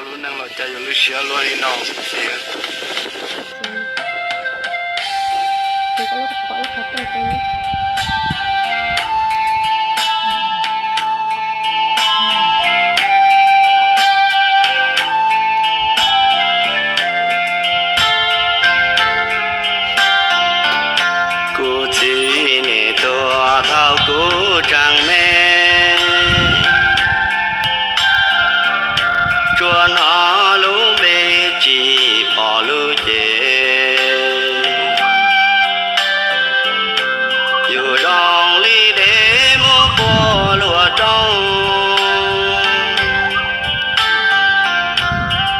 Lub neej los cas yuav lwj siab luaj li no. Kuv txiv nim tuag thaum kuv tseem me, tsuas hnov lub npe tsis pom lub cev. Yus zoo li dej muab puag luag rooj,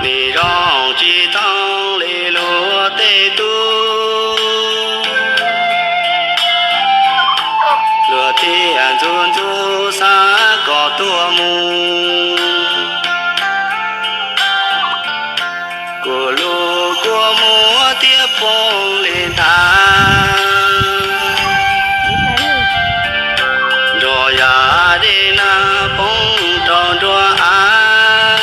nim zoo tsis thooj li luag tej tub. Luag thiaj ntxub ntxub xav kom tuag mus. Kuv lub kua muag thiaj poob li ntag, nrog yam dej nag poob rau nruab av.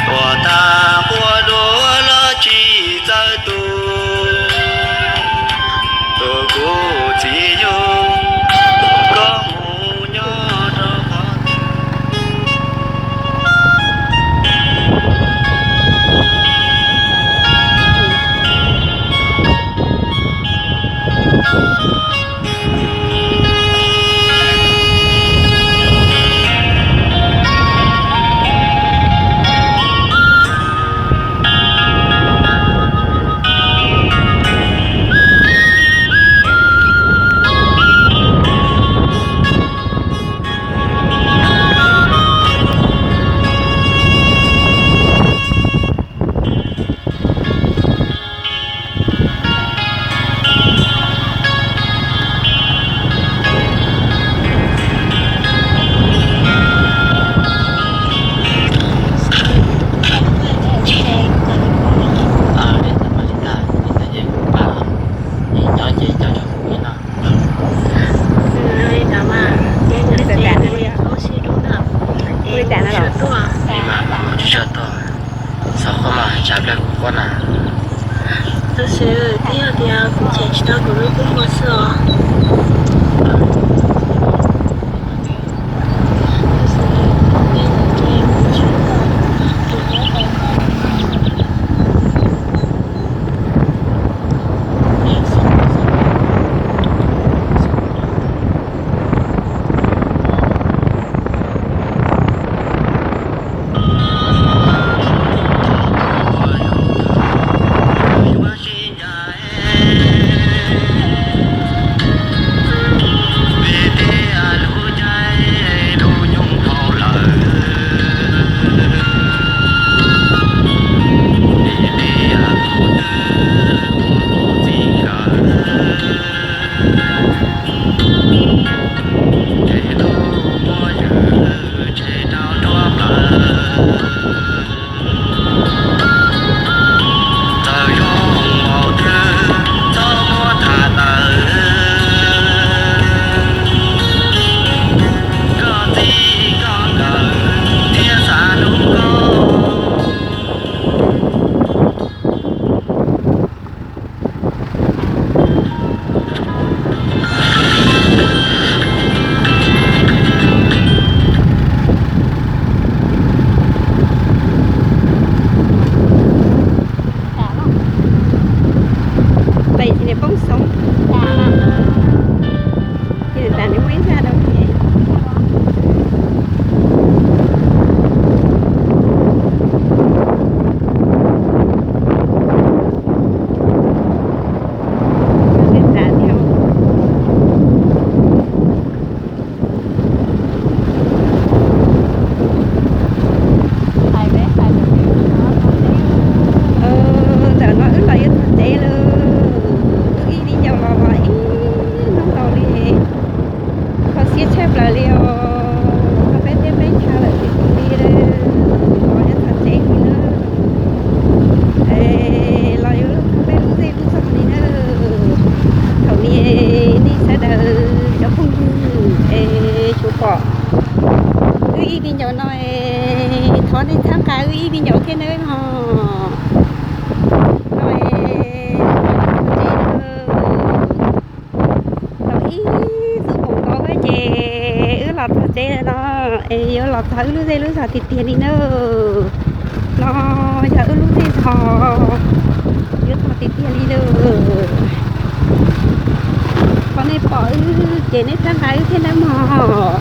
Quas tag quas dua los tsis txawj tu, tus kuv txiv yug, koj mus nyob rau qhov twg? Li mas kuv tsis tshua tuaj, txhob qhuab mas tsav plawg kuv quaj na. Tab sis twb yog tias kuv cem tsis tau kuv lub kua muag xwb os. Txawm zoo npaum twg txhob muab tham tawm, koj txij koj nkawm thiab xav hlub koj. Pem ces niam poob xoob, ces niam tas niam muaj ib zaj rau ces. Ntawm no wb los yuav txog tsev lawm, wb ib viv ncaus Wb ib me nyuam thiab nawb no. No es tau ib xuab moos ntau ces wb los txog tsev no, es yuav los txog wb lub zej lub zos tiag tiag li na. No yog wb lub zej zos, yuav txog tiag tiag li na. Qhov nej pom wb ces nej txhawb nqa wb thiab nawb mog.